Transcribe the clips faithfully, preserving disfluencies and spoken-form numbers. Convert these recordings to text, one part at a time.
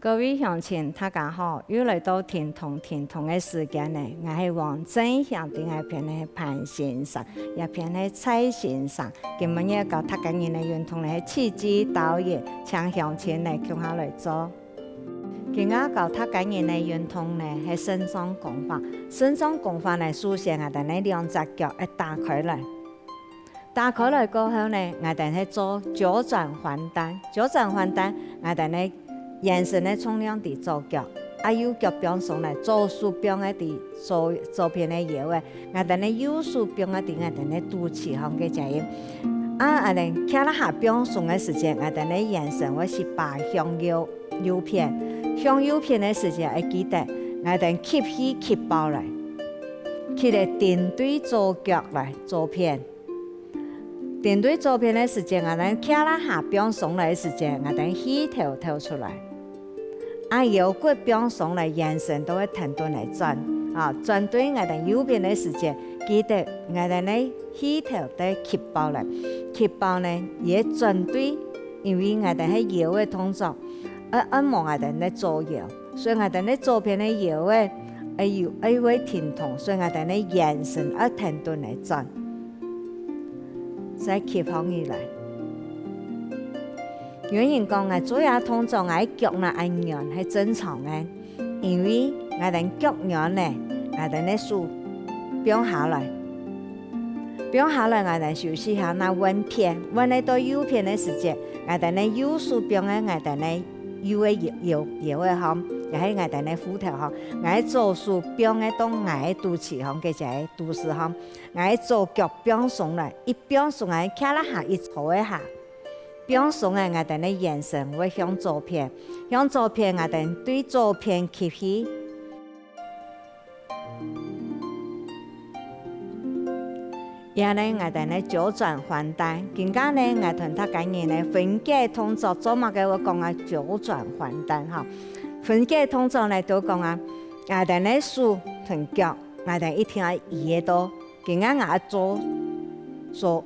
各位鄉親，大家好！又來到停動停動个時間呢，𠊎係王正祥，在𠊎片係潘先生，這片係蔡先生。今晡日教大家人个運動呢係氣機導引，請鄉親呢共下來做。今日教大家人个運動呢係腎臟功法，腎臟功法呢首先𠊎兜呢兩隻腳愛打開來。 打開來過後呢，𠊎兜係做九轉還丹。九轉還丹，𠊎兜呢圓身个重量在左腳，啊右腳放鬆來，左手放个在左左片个腰仔，𠊎兜呢右手放个在𠊎兜呢肚臍項个這音。啊𠊎兜胯下放鬆个時節，𠊎兜呢圓身會十八向右右片，向右片个時節愛記得，𠊎兜吸氣吸飽來，吸來頂對左腳來，左片。 頂對左片个時節，𠊎兜胯下放鬆來个時節，𠊎兜氣敨敨出來。啊腰骨放鬆來，圓身都會跈等來轉。啊轉對𠊎兜右片个時節，記得𠊎兜呢氣敨愛吸飽來。吸飽呢，也轉對，因為𠊎兜係腰个動作，愛按摩𠊎兜呢左腰。 所以𠊎兜呢左片个腰仔，愛有愛會停動，所以𠊎兜呢圓身愛跈等來轉，再吸放起來。有人講𠊎做這動作，𠊎腳哪恁軟係正常个，因為𠊎兜腳軟呢，𠊎兜呢手放下來，放下來𠊎兜休息下，那換片，換來到右片个時節，𠊎兜呢右手放个𠊎兜呢 右个腰腰腰仔項，也係𠊎兜呢褲頭項，𠊎个左手放个到𠊎个肚臍項，个這个肚屎項，𠊎个左腳放鬆來，一放鬆𠊎胯下一坐一下，放鬆个𠊎兜呢圓身會向左片，向左片𠊎兜對左片吸氣。 這呢𠊎兜呢九轉還丹，今下呢𠊎同大家人呢分解動作，做麼个會講啊九轉還丹哈？分解動作呢就講啊，𠊎兜呢手同腳，𠊎兜一定愛移得到。今下𠊎做做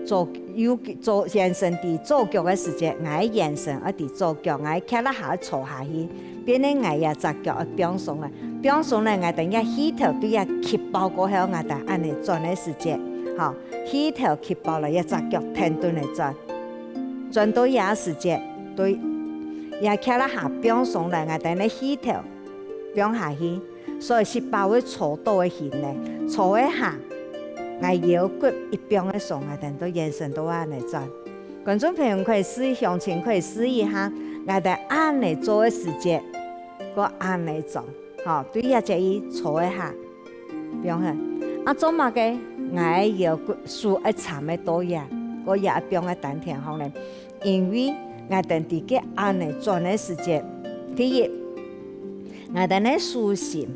做右做圓身在左腳个時節，𠊎个圓身愛在左腳，𠊎胯下坐下去。 變成𠊎這隻腳愛放鬆來，放鬆來𠊎兜這氣敨對這吸飽過後，𠊎兜恁仔轉个時節，吼，氣敨吸飽來，這隻腳跈等來轉，轉到這時節，對，這胯下放鬆來，𠊎兜呢氣敨放下去，所以十八會坐著个形呢，坐一下，𠊎腰骨一放个鬆，𠊎兜都圓身都恁仔轉。 觀眾朋友可以試一，鄉親可以試一下，𠊎兜恁仔做个時節，過恁仔轉，吼，對這隻椅坐一下，放下。啊做麼个？𠊎个腰骨手愛摻个到這，過也愛放个丹田項呢？因為𠊎兜在該恁仔轉个時節，第一， 𠊎兜呢手心，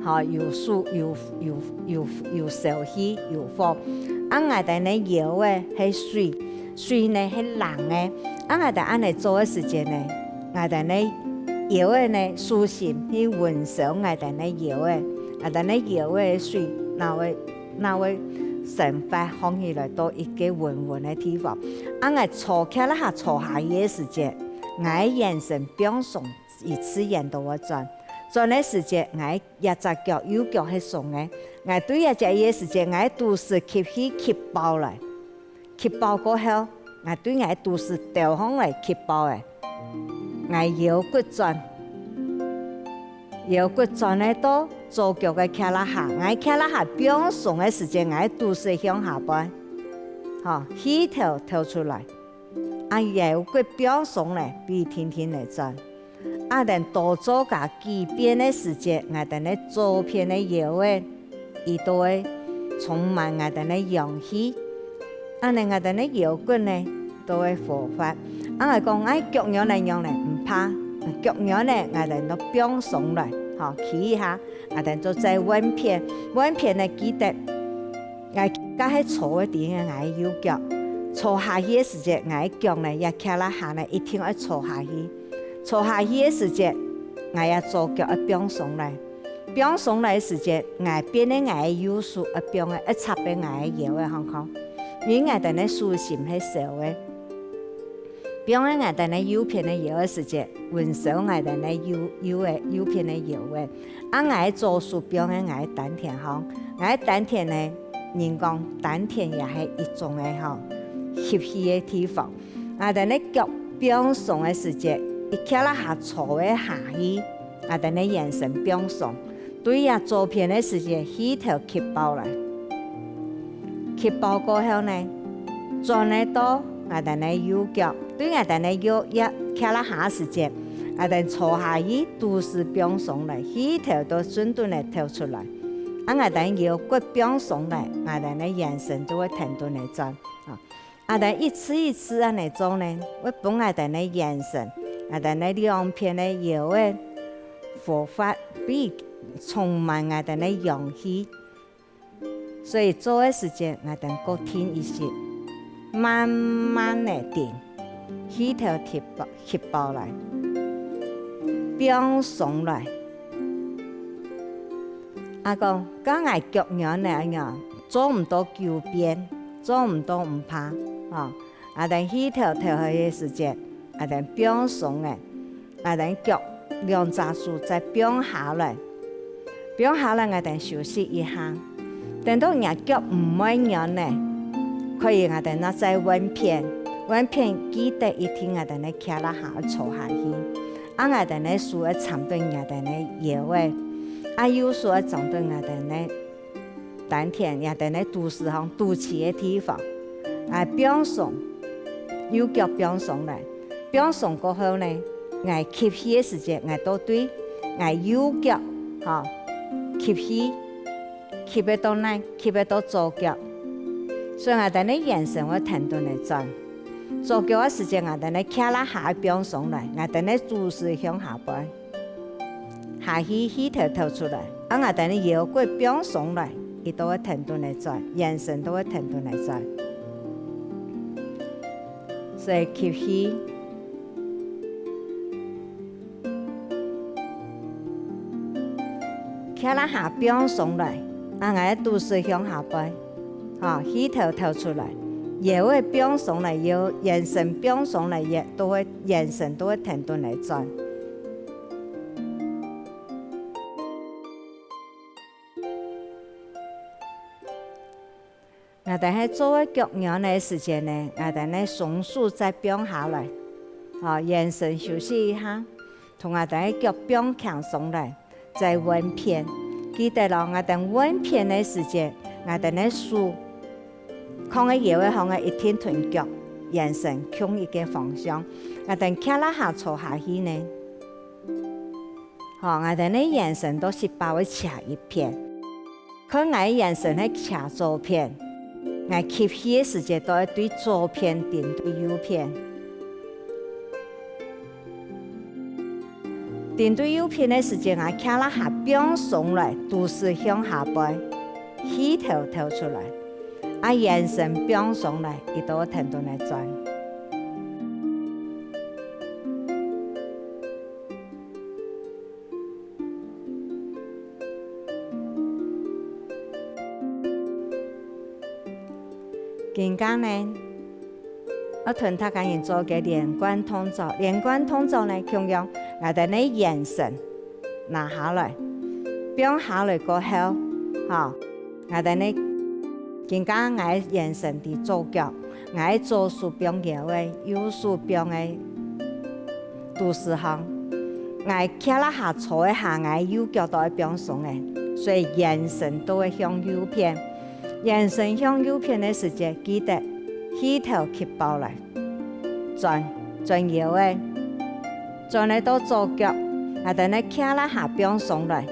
吼，有手有有有有燒氣有火。啊𠊎兜呢腰仔係水，水呢係冷个。啊𠊎兜恁仔做个時節呢，𠊎兜呢腰仔呢手心去溫燒𠊎兜呢腰仔，𠊎兜呢腰仔个水哪會哪會生發放起來到一個溫溫个地方。啊𠊎坐胯下坐下去个時節，𠊎个圓身放鬆 佢自然都會轉。轉个時節，𠊎這隻腳右腳係鬆个，𠊎對這隻椅个時節，𠊎肚屎吸氣吸飽來，吸飽過後，𠊎對𠊎肚屎兜項來吸飽仔，𠊎腰骨轉，腰骨轉个到左腳个胯下，𠊎胯下放鬆个時節，𠊎肚屎向下背，吼，氣敨敨出來。 啊腰骨放鬆咧，分佢定定來轉。啊等多做加幾遍个時節，𠊎兜呢左片个腰仔，佢都會充滿𠊎兜呢陽氣。恁呢𠊎兜呢腰骨呢，都會活發。啊𠊎講，𠊎腳軟來仰呢，毋怕，腳軟呢，𠊎兜呢放鬆來，吼，企一下，𠊎兜就再換片，換片呢記得 𠊎該係坐个地方，𠊎个右腳。坐下去个時節，𠊎个腳呢，也徛啦下呢，一定愛坐下去。坐下去个時節，𠊎个左腳愛放鬆來。放鬆來个時節，𠊎變个𠊎个右手愛放个，愛插个𠊎个腰个項項。因為𠊎兜呢手心係燒个。放在𠊎兜呢右片个腰个時節，穩收𠊎兜呢右，右个，右片个腰个。啊𠊎个左手放在𠊎个丹田項，𠊎个丹田呢，人講丹田也係一種个吼，吸氣个地方。𠊎兜呢腳放鬆个時節，一蹶啦下坐个下去，𠊎兜呢圓身放鬆。 對這左片个時節，氣頭吸飽來。吸飽過後呢，轉來到𠊎兜呢右腳，對𠊎兜呢右，一蹶啦下時節，𠊎兜坐下去，肚屎放鬆來，氣頭都順等來敨出來。啊𠊎兜腰骨放鬆來，𠊎兜呢圓身就會跈等來轉。啊， 𠊎兜一次一次恁呢做呢，會分𠊎兜呢圓身，𠊎兜呢兩片个腰仔活發，比充滿𠊎兜呢陽氣。所以做个時節，𠊎兜各停一息，慢慢个停，氣頭吸飽，吸飽來，放鬆來。啊講，該𠊎腳軟了恁樣，做毋到九遍，做毋到毋怕，吼。 𠊎兜氣頭敨開个時節，𠊎兜放鬆个，𠊎兜腳兩隻手再放下來，放下來𠊎兜休息一下。等到若腳毋會軟了，可以𠊎兜拿再換片，換片記得一定𠊎兜呢蹶啦下坐下去，啊𠊎兜呢手愛摻等𠊎兜呢腰仔，啊右手愛摻等𠊎兜呢 丹田，也等於肚屎項肚臍个地方。𠊎放鬆，右腳放鬆來。放鬆過後呢，𠊎吸氣个時節，𠊎倒對𠊎右腳，吼，吸氣，吸个到哪，吸个到左腳。所以𠊎等於圓身會跈等來轉。左腳个時節，𠊎等於蹶啦下放鬆來，𠊎等於肚屎向下背。 下去氣頭敨出來，啊𠊎等个腰骨放鬆來，佢都會跈等來轉，圓身都會跈等來轉。所以吸氣，蹶啦下放鬆來，啊𠊎个肚屎向下背，吼，氣頭敨出來，腰仔放鬆來，腰，圓身放鬆來，也都會，圓身都會跈等來轉。 𠊎等係做个腳軟个時節呢，𠊎等个雙手再放下來，吼，圓身休息一下，同𠊎等个腳放輕鬆來，再換片。記得哦，𠊎等換片个時節，𠊎等个手，囥个腰仔項个一定同腳，圓身共一个方向。𠊎等蹶啦下坐下去呢， 吼，𠊎等个圓身都係包會斜一片。看𠊎个圓身係斜左片，𠊎吸氣个時節都愛對左片頂對右片。頂對右片个時節，𠊎蹶啦下放鬆來，肚屎向下背，氣頭敨出來，啊圓身放鬆來，佢都跈等來轉。 今下呢，愛同大家人做个連貫動作。連貫動作呢，共樣𠊎等个圓身拿下來，放下來過後，吼，𠊎等个今下𠊎个圓身在左腳，𠊎个左手放腰仔，右手放个 肚屎項。𠊎蹶啦下坐个下，𠊎右腳都愛放鬆个，所以圓身都會向右片。圓身向右片个時節，記得氣頭吸飽來，轉，轉腰仔，轉來到左腳，𠊎等个蹶啦下放鬆來。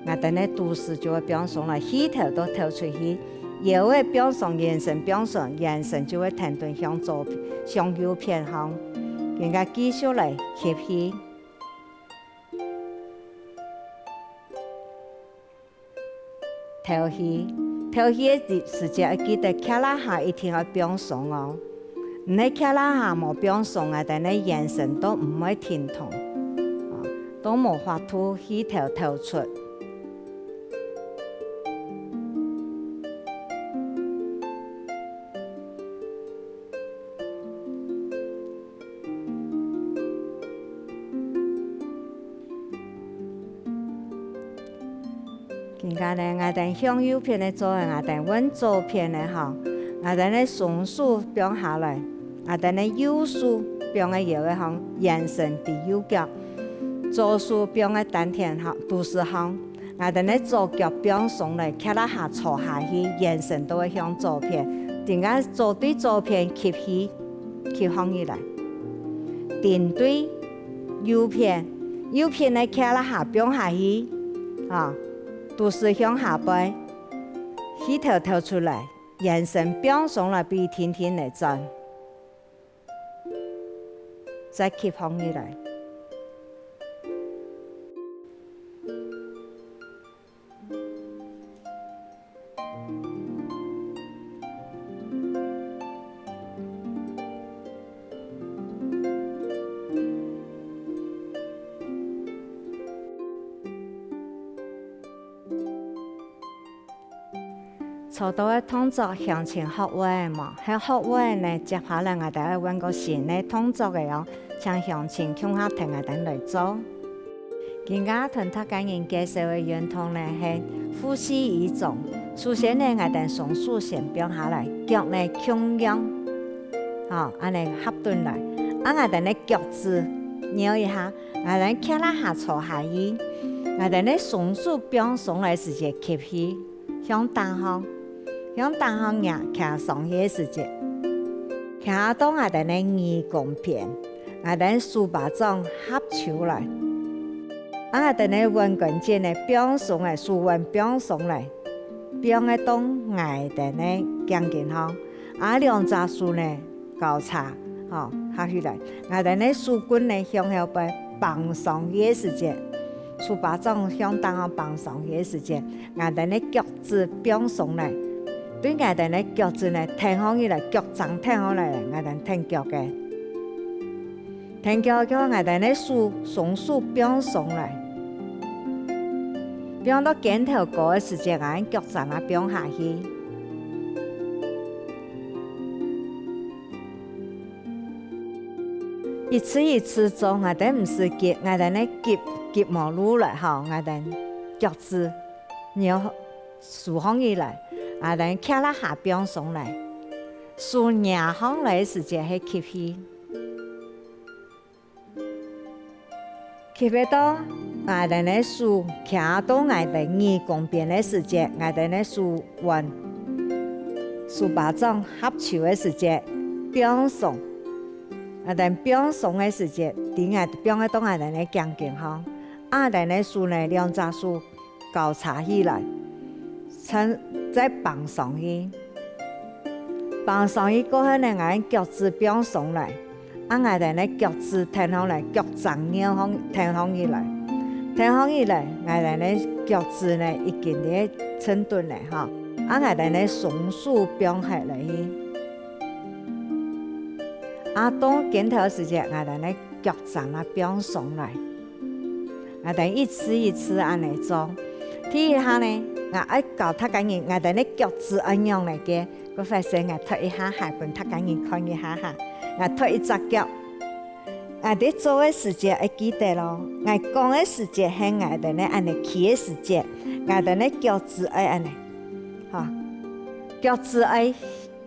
𠊎等个肚屎就會放鬆來，氣頭都敨出去。腰仔放鬆，圓身放鬆，圓身就會跈等向左，向右片項。今下繼續來吸氣，敨氣。敨氣个時節，愛記得蹶啦下一定愛放鬆哦。 毋係蹶啦下無放鬆，𠊎等个圓身都毋會停動，啊，都無法度氣頭敨出。你看呢，𠊎兜向右片个做个，𠊎兜換左片个吼，𠊎兜个雙手放下來，𠊎兜个右手放个腰个項，圓身在右腳，左手放个丹田項，肚屎項，𠊎兜个左腳放鬆來，胯下坐下去，圓身都會向左片，等下做對左片吸氣，吸放起來，頂對右片，右片个胯下放下去，啊，肚屎向下背。 氣透透出來，圓身放鬆來，分佢定定來轉，再吸放起來。 做到个動作鄉親學會無？係學會呢，接下來𠊎兜愛換個新个動作个哦，請鄉親共下跈𠊎兜來做。今下同大家人介紹个運動呢係腹式椅種。首先呢，𠊎兜雙手先放下來，腳呢共樣，吼，恁仔合等來。啊𠊎兜个腳趾扭一下，𠊎兜胯下坐下去，𠊎兜个雙手放鬆來時節吸氣。 向頂項，向頂項擎，擎上去个時節，擎到𠊎兜个耳公邊，𠊎兜手巴掌合揫來。啊𠊎兜个腕關節呢放鬆來，手腕放鬆來，放个到𠊎兜个頸根項。啊兩隻手呢 交叉，吼，合起來。𠊎兜个手骨呢向後背挷上去个時節，手巴掌向頂項挷上去个時節，𠊎兜个腳趾放鬆來。對𠊎兜个腳趾呢，挺䟘起來，腳㬹挺䟘來，𠊎兜挺腳个。挺腳，𠊎兜个手，雙手放鬆來。放到肩頭高个時節，𠊎腳㬹啊放下去。 一次一次做，𠊎兜毋使急，𠊎兜个急，急無路來吼，𠊎兜腳趾扭收䟘起來，𠊎兜胯下放鬆來，手擎䟘來个時節係吸氣。 吸氣到，𠊎兜个手擎到𠊎兜耳公邊个時節，𠊎兜个手腕、手巴掌合揫个時節，放鬆。𠊎兜放鬆个時節，在𠊎放个到𠊎兜个頸根項，啊𠊎兜个手呢，兩隻手 交叉起來，再，再挷上去。挷上去過後呢，𠊎腳趾放鬆來，啊𠊎兜个腳趾挺䟘來，腳㬹扭䟘，挺䟘起來。挺䟘起來，𠊎兜个腳趾呢已經在深蹲了吼，啊𠊎兜个雙手放下來去。啊到肩頭時節，𠊎兜个腳㬹啊放鬆來。 𠊎兜一次一次恁仔做。第一下呢，𠊎愛教大家人，𠊎兜个腳趾愛仰仔个，故所以𠊎脫一下鞋分大家人看一下哈。𠊎脫一隻腳。𠊎兜做个時節愛記得咯，𠊎講个時節係𠊎兜个恁仔企个時節，𠊎兜个腳趾愛恁仔，吼，腳趾愛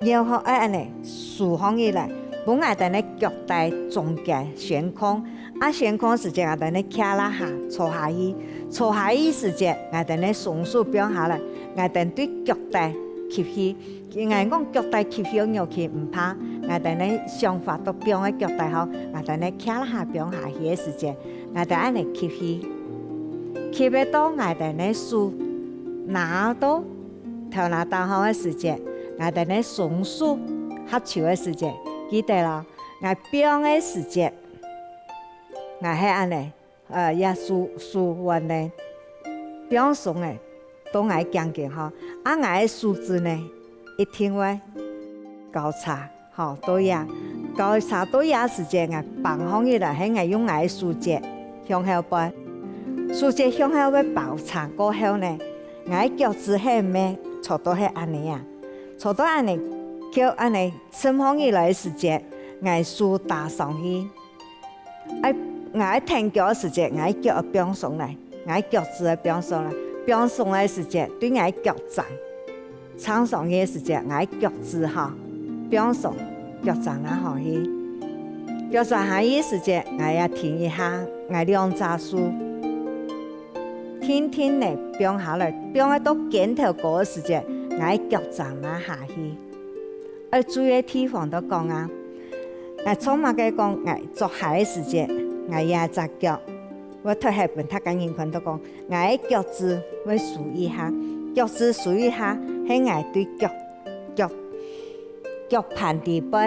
腰項愛恁仔收䟘起來，分𠊎兜个腳底中間懸空。啊懸空時節，𠊎兜个胯下坐下去，坐下去時節，𠊎兜个雙手放下來，𠊎兜對腳底吸氣。𠊎講腳底吸氣，仰吸毋怕，𠊎兜个想法都放在腳底吼，𠊎兜个胯下放下去个時節，𠊎兜恁仔吸氣，吸氣到𠊎兜个手拿到 頭那頂項个時節，𠊎兜个雙手合揫个時節，記得咯，𠊎放个時節，𠊎係恁仔，呃，這手，手腕呢，放鬆仔，到𠊎頸根吼，啊𠊎个手指呢，一定會交叉。 吼，到這，交叉到這時節，𠊎挷䟘起來，係𠊎用𠊎个手節向後背。手節向後背交叉過後呢，𠊎个腳趾係毋係坐到係恁仔啊？坐到恁仔，腳恁仔伸䟘起來个時節，𠊎手搭上去。 愛，𠊎愛挺腳个時節，𠊎腳愛放鬆來，𠊎腳趾愛放鬆來，放鬆个時節，對𠊎腳㬹；撐上去个時節，𠊎腳趾吼，放鬆，腳㬹拿下去。腳㬹下去个時節，𠊎也停一下，𠊎兩隻手定定仔放下來，放到肩頭高个時節，𠊎腳㬹拿下去。愛注意个地方就講啊，𠊎做麼个講𠊎著鞋个時節，𠊎這隻腳，𠊎脫鞋分逐家人看就講，𠊎个腳趾會收一下，腳趾收一下，係𠊎對腳，腳，腳盤底背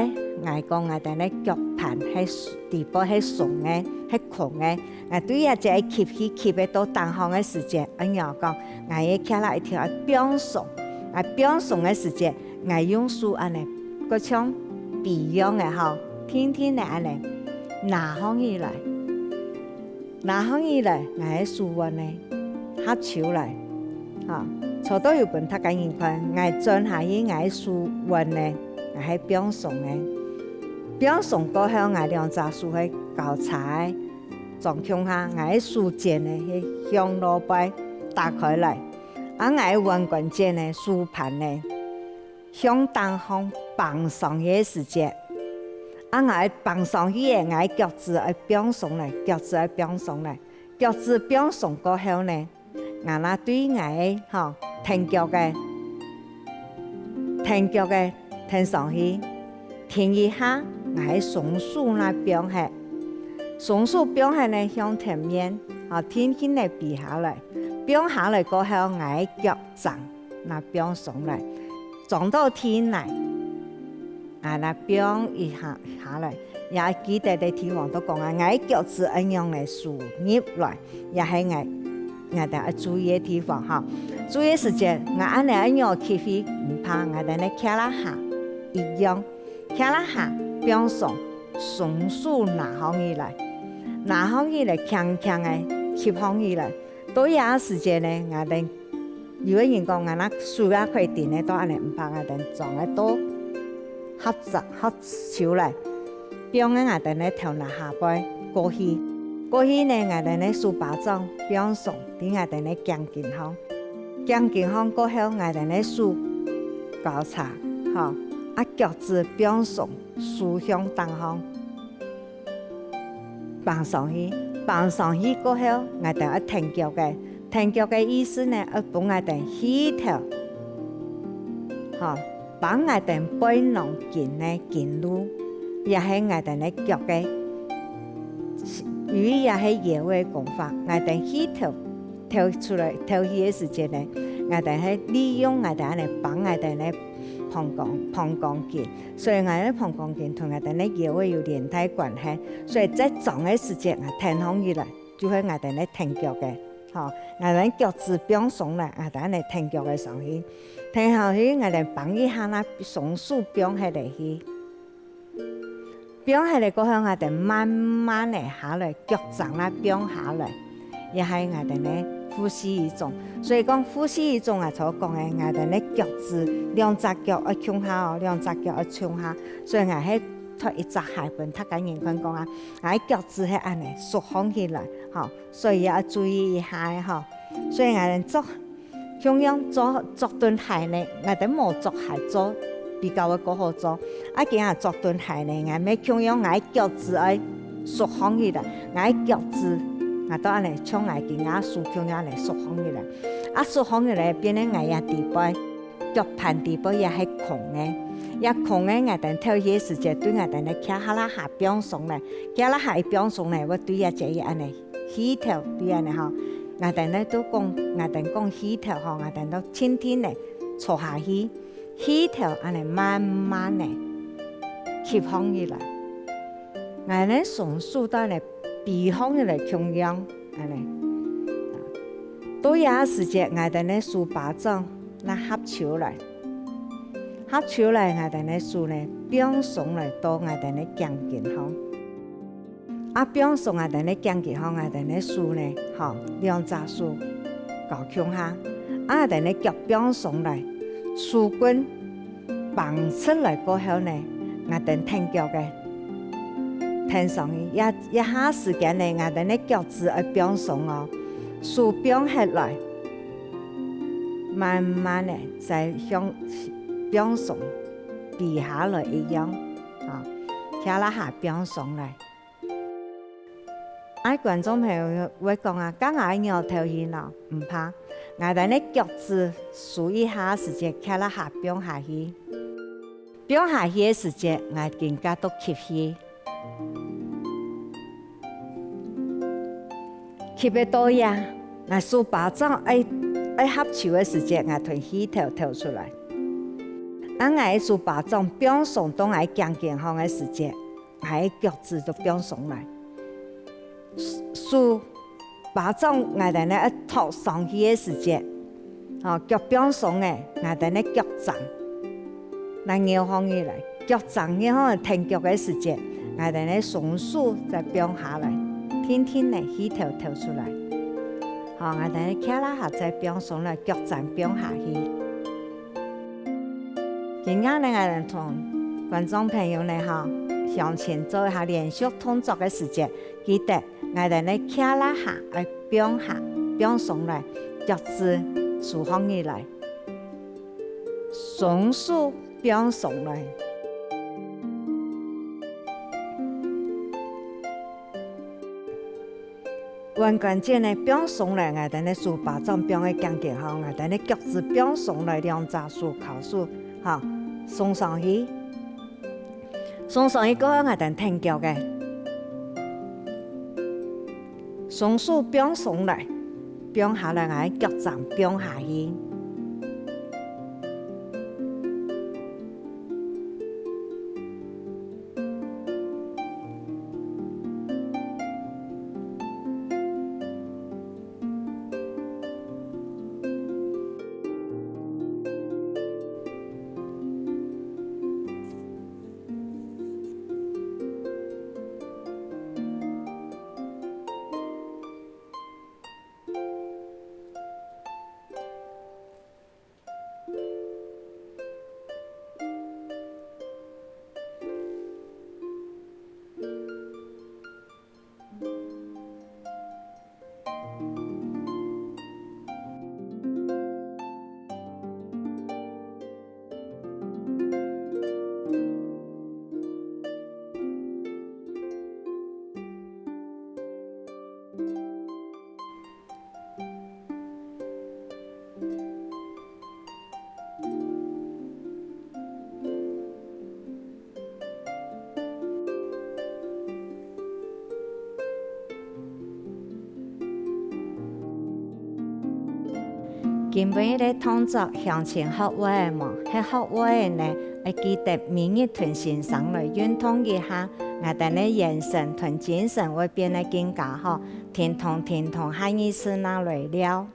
，𠊎講𠊎兜个腳盤係底背係鬆个，係空个。𠊎對這節吸氣吸到頂項个時節，恁樣講，𠊎个腳啦一定愛放鬆，𠊎放鬆个時節， 𠊎用手恁仔，過像比樣仔吼，定定仔恁仔，拿䟘起來，拿䟘起來，𠊎个手換仔，合手來，吼，做到有分逐家人看，𠊎轉下去𠊎个手換仔，𠊎係放鬆个。放鬆過後，𠊎兩隻手係交叉个，掌共下，𠊎个手尖仔係向外背打開來，啊𠊎个腕關節仔、手盤仔， 向頂項挷上去个時節，啊𠊎挷上去个，𠊎个腳趾愛放鬆來，腳趾愛放鬆來，腳趾放鬆過後呢，𠊎拿對𠊎个吼，跈腳个，跈腳个，跈上去，停一下，𠊎个雙手拿放忒，雙手放忒呢向前面，吼，定定仔比下來，放下來過後，𠊎个腳㬹 拿放鬆來，撞到地泥，啊拿放一下下來，也記得个地方都講啊，𠊎个腳趾恁樣仔收入來，也係𠊎𠊎兜愛注意个地方吼。注意个時節，𠊎恁仔恁樣吸氣，毋怕，𠊎兜个腳啦下一樣，腳啦下放鬆，雙手拿䟘起來，拿䟘起來，輕輕仔吸䟘起來。 到這時節呢，𠊎兜有个人講，𠊎拿手也可以定仔到恁仔，毋怕，𠊎兜掌仔都合掌合手來，放个𠊎兜个頭那下背過去。過去呢，𠊎兜个手巴掌放鬆，在𠊎兜个頸根項。頸根項過後，𠊎兜个手交叉，吼，啊腳趾放鬆，手向頂項。 挷上去，挷上去過後，𠊎兜愛跈腳个。跈腳个意思呢，愛分𠊎兜氣透，吼，幫𠊎兜背囊筋个筋路，也係𠊎兜个腳个，由於也係腰个功法，𠊎兜氣透透出來，透氣个時節呢，𠊎兜係利用𠊎兜恁仔幫𠊎兜个膀胱，膀胱經。 所以𠊎兜个膀胱經同𠊎兜个腰仔有連帶關係，所以在掌个時節，𠊎跈䟘起來，就係𠊎兜个跈腳个，吼，𠊎兜腳趾放鬆來，𠊎兜恁仔跈腳个上去，跈好去，𠊎兜挷一下，拿雙手放忒來去。放忒來過後，𠊎兜慢慢仔下來，腳掌啦放下來。 也係𠊎兜个呼吸一種。所以講呼吸一種啊，所講个𠊎兜个腳趾，兩隻腳愛共下哦，兩隻腳愛共下。所以𠊎係脫一隻鞋分逐家人看講啊，𠊎个腳趾係恁仔縮䟘起來，吼，所以也愛注意一下个吼。所以𠊎兜著，共樣著，著對鞋呢，𠊎兜無著鞋著， 比較會較好做。啊今下著對鞋呢，𠊎乜共樣𠊎个腳趾愛縮䟘起來，𠊎个腳趾，𠊎都恁仔像𠊎今下手共樣恁仔縮䟘起來。啊縮䟘起來，變成𠊎這底背，腳盤底背也係空个。也空个，𠊎兜透氣个時節，對𠊎兜个腳下啦下放鬆來，腳啦下一放鬆呢，會對這節也恁仔氣透，對恁仔吼。𠊎兜呢都講，𠊎兜講氣透吼，𠊎兜都定定仔坐下去。 氣透恁仔慢慢仔吸䟘起來，𠊎兜雙手都恁仔比䟘起來共樣，恁仔。到這時節，𠊎兜个手巴掌拿合手來，合手來，𠊎兜个手呢放鬆來到𠊎兜个頸根項。 啊放鬆𠊎兜个頸根項，𠊎兜个手呢，吼，兩隻手交共下，啊𠊎兜个腳放鬆來，手根挷直來過後呢，𠊎兜跈腳个，跈上去。這，這下時間呢，𠊎兜个腳趾愛放鬆哦，手放忒來，慢慢个再向放鬆，跪下來一樣，啊，徛啦下放鬆來。哎，觀眾朋友會講啊，該𠊎个搖頭形哦，毋怕，𠊎等个腳趾收一下時節，徛啦下放下去。 放下去个時節，𠊎緊加到吸氣。吸个到呀，𠊎手巴掌愛，愛合手个時節，𠊎同氣透透出來。啊，𠊎个手巴掌放鬆到𠊎頸根項个時節，𠊎个腳趾都放鬆來。手 巴掌𠊎等呢愛托上去个時節，吼，腳放鬆个，𠊎等呢腳踭，來扭項起來，腳踭扭項个停腳个時節，𠊎等呢雙手再放下來，定定呢氣透透出來。吼，𠊎等呢徛啦下再放鬆來，腳踭放下去。今下呢，𠊎等同觀眾朋友呢，吼，向前做一下連續動作个時節，記得 𠊎等呢徛啦下，愛放下，放鬆來，腳趾收項起來，雙手放鬆來。腕關節呢放鬆來，𠊎等呢手巴掌放个頸根項，𠊎等呢腳趾放鬆來，兩隻手交手，吼，送上去。 送上去過後，𠊎等停腳个，雙手放鬆來，放下來，𠊎腳踭放下去。 今晡日个動作鄉親學會了無？係學會了呢，愛記得每日同先生來運動一下，𠊎等个眼神同精神會變得更加好。停動，停動，下二次正來尞。